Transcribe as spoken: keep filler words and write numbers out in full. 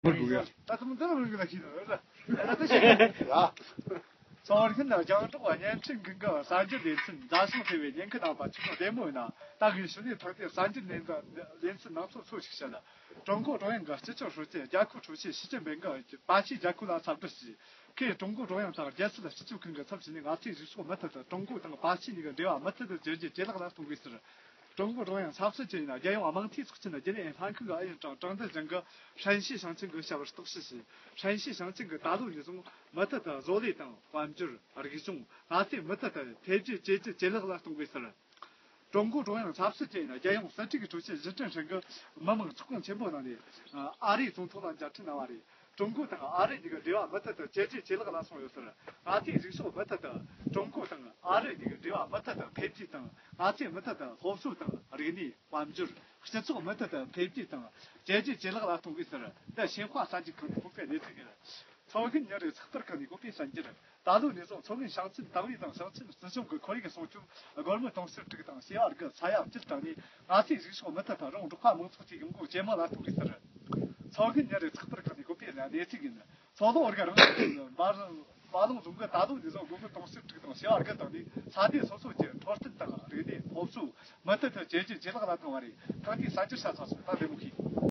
མི་དགོས་ཡ། ད་དུང་འདི་རང་གི་ལ་ཤེས་ནོ་ར། ད་ཤེས་ཡ། ཚོར་ཤིན་ན་རྒྱང་སྒྲོག་བརྙན་འཕྲིན་ཁང་གི་གསར་འགྱུར་ལེ་ཚན། མཛའ་ཞིང་བརྩེ་བའི་ཉན་མཁན་རྣམ་པ། ཁྱེད་ཚོ་བདེ་མོ་ཡིན་ན། ད་གིན་ཞི་ལི་ཐང་དེ་གསར་འགྱུར་ལེ་ཚན་ལེ་ཚན་ནང་ཚོ་ཚོ་ཞིག་བཤད་ལ། ཀྲུང་གོ་ཀྲུང་དབྱང་གི་སྤྱི་ཁྱབ་ཧྲུའུ་ཅི། རྒྱལ་ཁབ་ཧྲུའུ་ཅི་ཞི་ཅིན་ཕིང་གིས་པ་ཆིན་རྒྱལ་ཁབ་ལ་འཚམས་འདྲི་ཞུས། ཁོས་ཀྲུང་གོ་ཀྲུང་དབྱང་དང་རྒྱལ་སྲིད་སྤྱི་ཁྱབ་ཁང་གི་ཚབ་བྱས་ནས། ང་ཚོའི་གཟུགས་ཕྱོགས་མུ་མཐུད་དུ་ཀྲུང་གོ་དང་པ་ཆིན་གཉིས་ཀྱི་འབྲེལ་བ་མུ་མཐུད་དུ་ཇེ་རྒྱས་ཇེ་ལེགས་ལ་གཏོང་དགོས་ཟེར། ཀྲུང་གོ་ཀྲུང་དབྱང་ཆབ་སྲིད་ཅན་ཡིན་ན། རྒྱལ་ཡོངས་དམངས་འཐུས་ཚོགས་ཆེན་རྒྱུན་ལས་ལྷན་ཁང་གི་ཨུ་ཡོན་ཀྲང་ཀྲང་ཏེ་ཅང་གིས་ཧྲན་ཞི་ཞིང་ཆེན་གྱི་བྱ་བར་རྟོག་ཞིབ་བྱས། ཧྲན་ཞི་ཞིང་ཆེན་གྱིས་ད་ལོ་ནས་བཟུང་མུ་མཐུད་དུ་བཟོ་ལས་དང་། དཔལ་འབྱོར། རིག་གཞུང་། ང་ཚོས་མུ་མཐུད་དུ་འཕེལ་རྒྱས་ཇེ་ཆེ་ཇེ་ལེགས་ལ་གཏོང་དགོས་ཟེར། ཀྲུང་གོ་ཀྲུང་དབྱང་ཆབ་སྲིད་ཅན་ཡིན་ན། རྒྱལ་ཡོངས་སྲིད་གྲོས་ཀྱི་ཀྲུའུ་ཞི་ཞི་ཅིན་ཕིང་གིས་མི་དམངས་ཚོགས་ཁང་ཆེན་པོའི་ནང་ནས་ཨ་རིའི་ཙུང་ཐུང་ལ་མཇལ་འཕྲད་གནང་བ་རེད། ཀྲུང་གོ་དང་ཨ་རི་གཉིས་ཀྱི་འབྲེལ་བ་མུ་མཐུད་དུ་ཇེ་རྒྱས་ཇེ་ལེགས་ལ་སོང་ཡོད་ཟེར། ང་ཚོའི་གཟུགས་ཕྱོགས་མུ་མཐུད་དུ་ཀྲུང་གོ་དང་ཨ་རི་གཉིས་ཀྱི་འབྲེལ་བ་མུ་མཐུད་དུ་འཕེལ་རྒྱས་དང་། ང་ཚོས་མུ་མཐུད་དུ་སློབ་གསོ་དང་། རིག་གནས། དཔལ་འབྱོར། སྤྱི་ཚོགས་མུ་མཐུད་དུ་འཕེལ་རྒྱས་དང་ཇེ་རྒྱས་ཇེ་ལེགས་ལ་གཏོང་དགོས་ཟེར། འདི་ཞིན་ཧྭ་གསར་འགྱུར་ཁང་ནས་ཕུལ་བའི་གནས་ཚུལ་ཡིན། མཚོ་སྔོན་ཉིན་རེའི་ཚགས་པར་ཁང་ནས་འགོད་པའི་གསར་འགྱུར། ད་ལོ་ནས་བཟུང་མཚོ་སྔོན་ཞིང་ཆེན་ཏང་ཨུའི་དང་ཞིང་ཆེན་སྲིད་གཞུང་གི་ཁོར་ཡུག་སྲུང་སྐྱོབ། སྒོར་མོ་དུང་ཕྱུར་དྲུག་དང་བྱེ་བ་དགུ་ས་ཡ་བཅུ་བཏང་ནས། ང་ཚོའི་གཟུགས་ཕྱོགས་མུ་མཐུད་དུ་རོང་འབྲོག་པ་མང་ཚོགས་ཀྱི་ཡོང་སྒོ་ཇེ་མང་ལ་གཏོང་དགོས་ཟེར། མཚོ་སྔོན་ཉིན་རེའི་ཚགས་པར་ཁང་ནས་འགོད་པའི་གནས་ཚུལ་ཡིན། མཚོ་ལྷོ་བོད་རིགས་རང་སྐྱོང་ལྗོངས་མ་ར་མ་ལོང་རྫོང་གིས་ད་ལོ་ནས་བཟུང་སྒོར་མོ་དུང་ཕྱུར་དྲུག་དང་བྱེ་བ་དགུ་བཏང་ནས། ས་གནས་སོ་སོ་གྱི་འཕྲོད་བསྟེན་དང་། རིག་གནས། སློབ་གསོ་མུ་མཐུད་དུ་ཇེ་རྒྱས་ཇེ་ལེགས་ལ་གཏོང་བ་རེད། ཐེངས་འདིའི་གསར་འགྱུར་ཤ་ཚ་སོང་། ད་བདེ་མོ་བྱོས།